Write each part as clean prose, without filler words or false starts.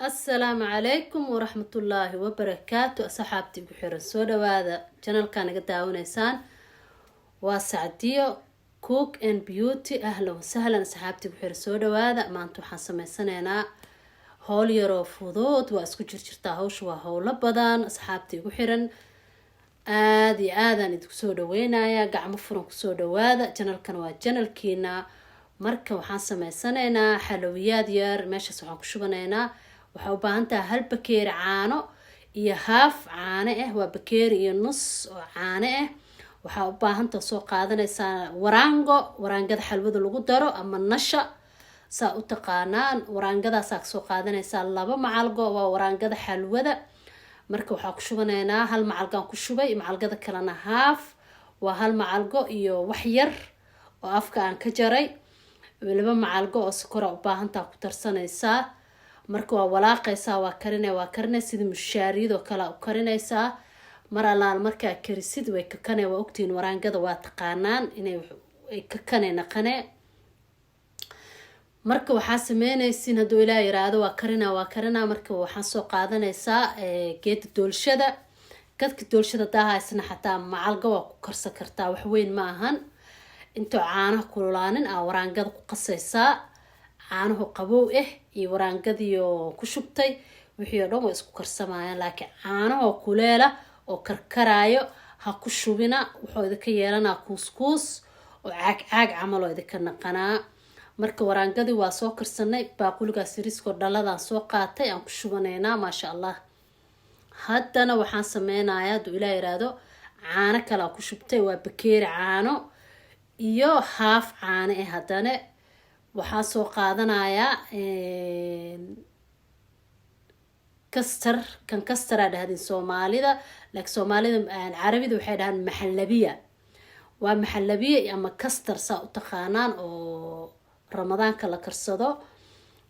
Asalaamu calaykum waraxmatullaahi wabarakaatu. Asxaabtii igu xiran, soo dhawaada. Channelkaa naga daawanaysaan waa Sacdiyo Cook and Beauty. Ahlan wasahlan, asxaabtii igu xiran, soo dhawaada. Maanta waxaan sameysanaynaa howl yaroo fudud. Waa isku jirjirtaa hawsha, waa howlo badan. Asxaabta igu xiran, aada iyo aadaan idinku soo dhaweynaya. Gacmo furan kusoo dhawaada. Channelkan waa channelkiina. Marka waxaan sameysanaynaa xalawiyaad yar. Meeshaas waxaan ku shubanaynaa, waxaa u baahan tahay hal bakeeri caano iyo haaf caano ah, waa bakeeri iyo nus oo caano ah. Waxaa u baahantaha soo qaadanaysaa waraango, waraangada xalwada lagu daro ama nasha saa u taqaanaan. Waraangadaasaa kasoo qaadanaysaa laba macalgo, waa waraangada xalwada. Marka waxaa ku shubanaynaa hal macalgaan ku shubay, macalgada kalena haaf, waa hal macalgo iyo wax yar oo afka aan ka jaray. Laba macalgo oo sokora u baahantaa ku darsanaysaa. Marka waa walaaqaysaa, waa karina, waa karinay sidii mushaariyadoo kale u karinaysaa. Mar allaal markaa karisid, way kakane. Waa ogtihiin waraangada, waa taqaanaan inay kakane naqane. Marka waxaa sameynaysiin, hadduu Ilaah yiraahdo, waa karina, waa karina. Marka waxaan soo qaadanaysaa geeda doolshada, gadka doolshada daahaysna xataa macalga waa ku karsan kartaa, wax weyn ma ahan. Intoo caanaha kululaanin aa waraangada ku qasaysaa. Caanuhu qabow ah iyo waraangadiio ku shubtay, wixii oo dhan waa isku karsamayaan. Laakiin caanahoo kuleela oo karkaraayo ha ku shubina, wuxuu idinka yeelanaa kuuskuus oo caag caag camal oo idinka naqanaa. Marka waraangadii waa soo karsanay, baaquligaas riskoo dhaladaan soo qaatay aan ku shubanaynaa. Maasha Allah. Haddana waxaan sameynayaa, hadduu Ilaah yiraahdo, caano kalea ku shubtay, waa bakeeri caano iyo haaf caano eh. Haddana waxaa soo qaadanayaa custard. Kan custard-aa dhahdeen Soomaalida, laakiin Soomaalida, Carabida waxay dhahaan maxalabiya. Waa maxalabiya ama custard saa u taqaanaan oo Ramadaanka la karsado.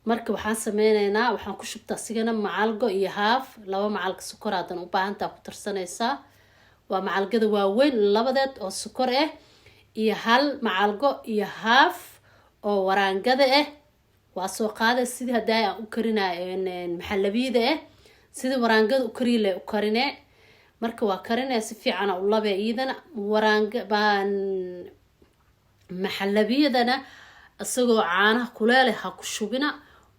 Marka waxaan sameyneynaa, waxaan ku shubtaa sigana macalgo iyo haaf, laba macalga sokor haddana u baahantaa ku tarsanaysaa. Waa macalgada waaweyn labadeed oo sokor ah iyo hal macalgo iyo haaf oo waraangada ah. Waa soo qaada sidii hadaa aan u karinay maxalabiyada ah, sidii waraangada u kariy le u karine. Marka waa karinaya, si fiicana u labe iyadana waraanga baan. Maxalabiyadana isagoo caanaha kuleele ha ku shubina,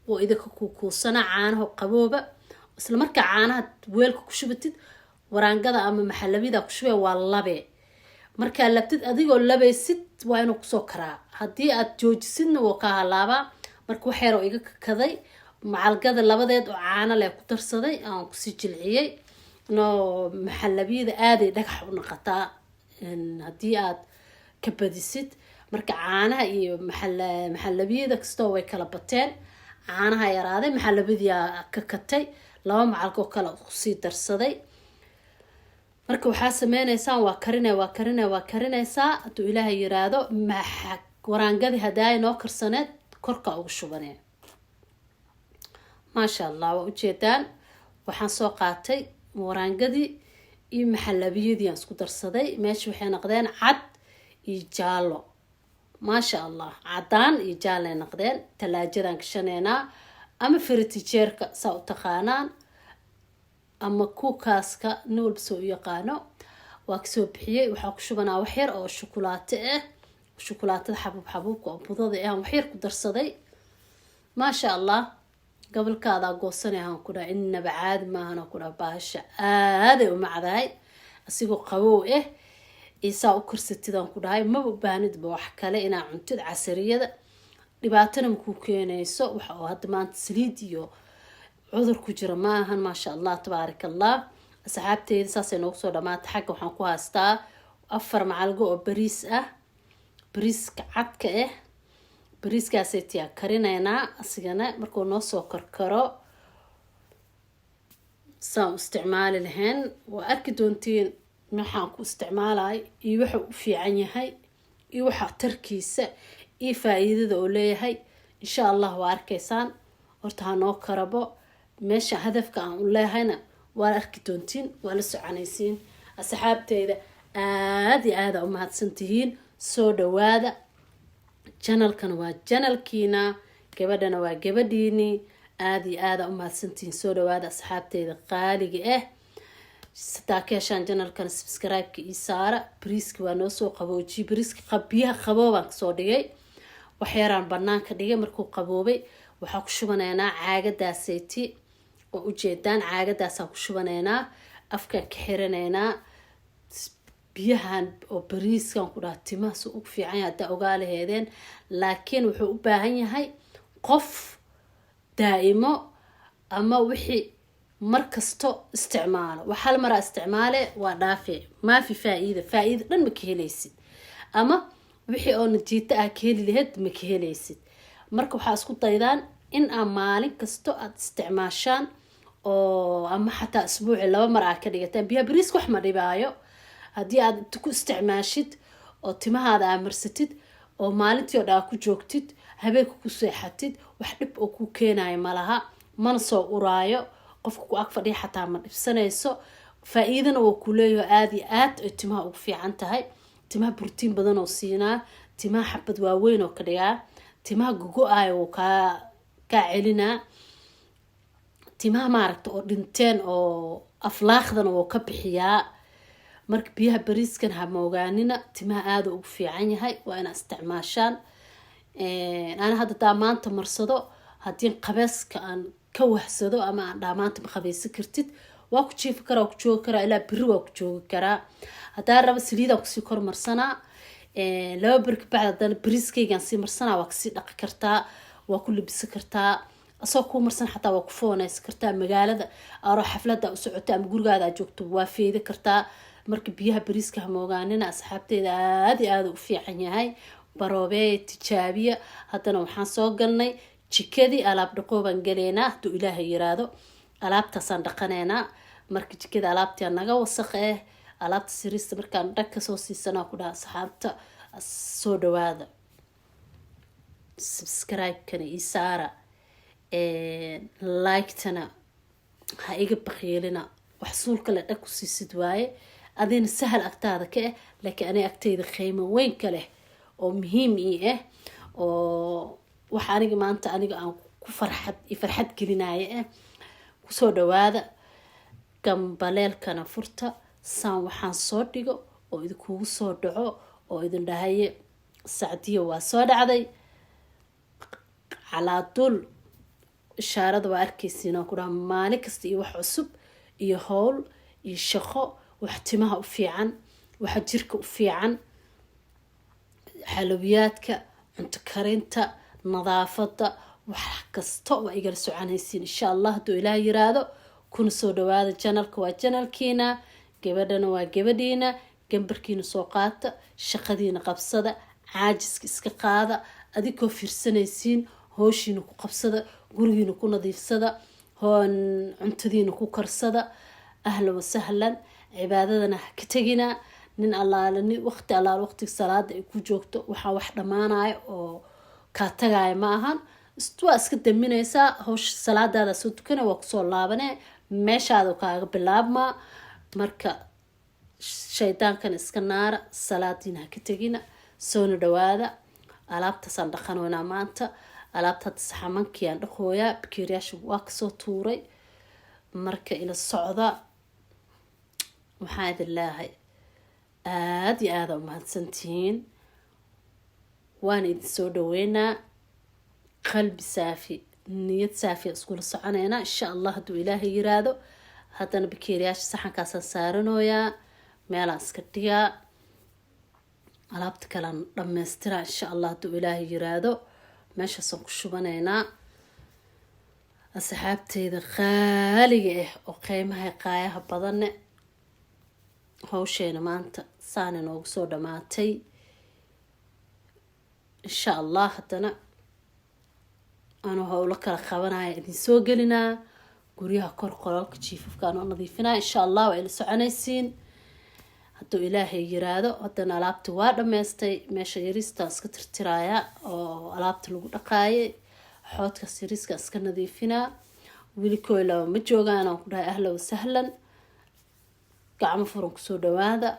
oo idinka kukuusana. Caanaha qabooba, isla markaa caanaha weelka ku shubatid, waraangada ama maxalabiyada ku shubee, waa labe. Markaa labtid, adigoo labaysid waa inuu kusoo karaa. Haddii aad joojisidna, wuu kaa halaabaa. Marka wax yaroo iga kakaday, macalgada labadeed oo caano leh ku darsaday, aan kusii jilciyey. No, maxalabiyada aaday dhagax u naqataa haddii aad ka badisid. Marka caanaha iyo maxalabiyada kastoo way kala bateen, caanaha yaraaday, maxalabadiyaa ka katay, laba macalgoo kale kusii darsaday. Marka waxaa sameyneysaan, waa karina, waa karina, waa karinaysaa. Hadduu Ilaahay yiraahdo, waraangadii hadaaya noo karsaneed korka ugu shubanee. Maasha Allah, waa ujeedaan. Waxaan soo qaatay waraangadii iyo maxalabiyadii aan isku darsaday. Meesha waxay noqdeen cad iyo jaallo. Maasha Allah, cadaan iyo jaallay noqdeen. Talaajadaan gashaneynaa ama fritijeerka saa u taqaanaan ama kuukaaska, nin walba soo u yaqaano. Waa kasoo bixiyey. Waxaa ku shubanaa wax yar oo shukulaato ah, shukulaatada xabuub xabuubka oo budada ah, wax yar ku darsaday. Maasha Allah, gobolkaadaa goosanay aan ku dhaha, inaba caadi maahan ku dhaha. Baasha aaday u macdahay asigoo qabow ah isaa u karsatid aan ku dhahay. Maba u baahnidba wax kale inaa cuntid casariyada, dhibaatana makuu keenayso. Waxa oo hadda maanta saliid iyo cudur ku jira ma ahan. Maasha Allah, tabaaraka Allah. Asxaabteyda, saasay noogu soo dhamaatay. Xagga waxaan ku haystaa afar macalgo oo bariis ah, bariiska cadka ah. Bariiskaasay tiyaa karinaynaa asigana. Markuu noo soo karkaro, saan u isticmaali lahayn waa arki doontiin. Maxaan ku isticmaalay iyo wuxuu u fiican yahay iyo waxa tarkiisa iyo faa-iidada oo leeyahay, insha Allah waa arkaysaan. Horta ha noo karabo. Meesha hadafka aan u leehayna waa arki doontiin, waa la soconaysiin. Asxaabteyda, aada iyo aada u mahadsan tihiin. Soo dhawaada. Channelkana waa channelkiina, gabadhana waa gabadhiini. Aada iyo aada umahadsantihiin. Soo dhawaada, asxaabteyda qaaliga ah. Sadaa ka heshaan channelkan, subscribe-ka ii saara. Bariiski waa noo soo qaboojiyey. Bariiska biyaha qaboobaan kasoo dhigay, waxyaraan banaanka dhigay. Markuu qaboobay, waxaa ku shubanaynaa caagadaaseyti oo ujeedaan. Caagadaasaan ku shubanaynaa, afkaan ka xiranaynaa. Biyahan oo bariiskan ku dhaha, timaha su ugu fiican yahay haddaa ogaa laheedeen. Laakiin wuxuu u baahan yahay qof daa'imo ama wixii mar kasto isticmaalo. Wax hal maraa isticmaale waa dhaafe, maafi faa-iida, faa-iida dhan ma ka helaysid, ama wixii oo natiito ah ka heli laheyd ma ka helaysid. Marka waxaa isku daydaan in aa maalin kasto aada isticmaashaan, oo ama xataa isbuuci 2 mar aa ka dhigataan. Biyaha bariiska wax ma dhibaayo haddii aad inta ku isticmaashid oo timahaada aa marsatid, oo maalintii oo dhaa ku joogtid, habeenka ku seexatid, wax dhib oo ku keenayo malaha, mana soo uraayo. Qofka ku ag fadhiya xataa ma dhibsanayso. Faa-iidana waa ku leeyaho, aada iyo aad ay timaha ugu fiican tahay. Timaha borotiin badan oo siinaa, timaha xabad waaweyn oo ka dhigaa, timaha gogo-ayo wuu kaa celinaa, timaha maaragta oo dhinteen oo aflaaqdana wuu ka bixiyaa. Marka biyaha bariiskan ha moogaanina, timaha aada ugu fiican yahay, waa inaad isticmaashaan. Ana hadda daa maanta marsado, haddii qabeeska aan ka wahsado ama aan dhaa maanta ma qabeysan kartid, waa ku jiifi karaa, waa ku joogi karaa ilaa beri, waa ku joogi karaa. Haddaa raba, saliidaan kusii kor marsanaa. 2 beri kabacdi haddana bariiskaygaan sii marsanaa. Waa kasii dhaqi kartaa, waa ku labisan kartaa, asagoo kuu marsan xataa waa ku fooneysan kartaa. Magaalada aroo xaflada u socota ama gurigaada aad joogto, waa feedi kartaa. Marka biyaha bariiska hamoogaanina, asxaabteeda, aada iyo aada u fiican yahay. Baroobeeya, tijaabiya. Haddana waxaan soo galnay jikadii, alaab dhaqoobaan galeynaa hadduu Ilaahay yiraahdo. Alaabtaasaan dhaqaneynaa. Marka jikada alaabtia naga wasaq eh, alaabta siriista markaan dhag kasoo siisanaa ku dhaha. Asxaabta, soo dhawaada, subscribe-kana ii saara, like-tana ha iga baqiilina. Wax suulka le dhag ku siisid waaye, adina sahal agtaada ka ah, laakiin aniga agtayda qiimo weyn ka leh oo muhiim ii ah, oo waxa aniga maanta aniga aan ku farxad i farxad gelinaya ah. Kusoo dhawaada, gambaleelkana furta, saan waxaan soo dhigo oo idinkugu soo dhaco oo idin dhahaye Sacdiya waa soo dhacday. Calaaduul ishaarada waa arkaysiin oo ku dhaha maalin kasta iyo wax cusub iyo howl iyo shaqo, wax timaha u fiican, waxa jirka u fiican, xalawiyaadka, cunto karinta, nadaafada, wax kasta waa igala soconaysiin, insha Allah, hadduu Ilaah yiraahdo. Kuna soo dhawaada channelka, waa channelkiina, gabadhana waa gabadhiina. Gambarkiina soo qaata, shaqadiina qabsada, caajiska iska qaada. Adigoo fiirsanaysiin, hooshiina ku qabsada, gurigiina ku nadiifsada, hoon cuntadiina ku karsada. Ahlan wasahlan. Cibaadadana ha ka tegina. Nin Allaale nin waqti Allaale waqtiga salaada ay ku joogto, waxaa wax dhammaanaya oo kaa tagaaya ma ahan. Waa iska daminaysaa hawsha, salaadaada soo tukana, waa kusoo laabane, meeshaada kaaga bilaabmaa. Marka shaydaankana iska naara, salaadiina ha ka tegina. Soona dhawaada. Alaabtaasaan dhaqanoynaa maanta. Alaabta hadda saxamankiiaan dhaqooyaa, bakeeriyaasha waa kasoo tuuray. Marka ila socda. Waxaan idin leeyahay aada iyo aada umahadsantihiin, waana idin soo dhaweynaa. Qalbi saafi, niyad saafiya iskula soconeynaa, insha Allah, hadduu Ilaahay yiraahdo. Haddana bakeeriyaasha saxankaasaan saaranooyaa, meelaan iska dhigaa, alaabta kalean dhammaystiraa, insha Allah, hadduu Ilaahay yiraahdo. Meeshaasaan ku shubaneynaa. Asxaabteyda qaaliga ah oo qiimaha qaayaha badanne, hawsheena maanta saana noogu soo dhamaatay, insha Allah. Haddana anuu howlo kala qabanaya idin soo gelinaa, guryaha kor, qolalka jiifafka anoo nadiifinaya, insha Allah. Waa ila soconaysiin hadduu Ilaahay yiraahdo. Haddana alaabta waa dhameystay, meesha yariistaan iska tirtiraaya oo alaabta lagu dhaqaayay, xoodkaas yariiska iska nadiifinaa. Weli koylaba ma joogaan aan ku dhahay. Ahla wasahlan, gacmo furan kusoo dhawaada,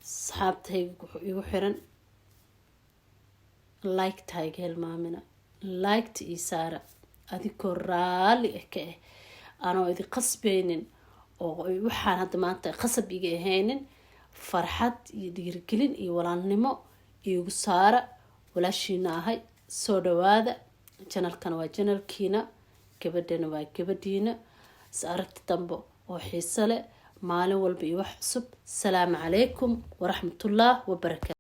asxaabtayga igu xiran. Like-ta iga hilmaamina, like-ta ii saara. Adigoo raalli ah ka ah, anoo idin qasbaynin oo waxaan hadda maanta qasab iga ahaynin, farxad iyo dhiirigelin iyo walaalnimo iigu saara. Walaashiina ahay, soo dhawaada. Channelkana waa channelkiina, gabadhana waa gabadhiina. Is aragti dambe oo xiiso leh, maalin walba iyo wax cusub. Salaamu calaykum waraxmatullah wabarakaatu.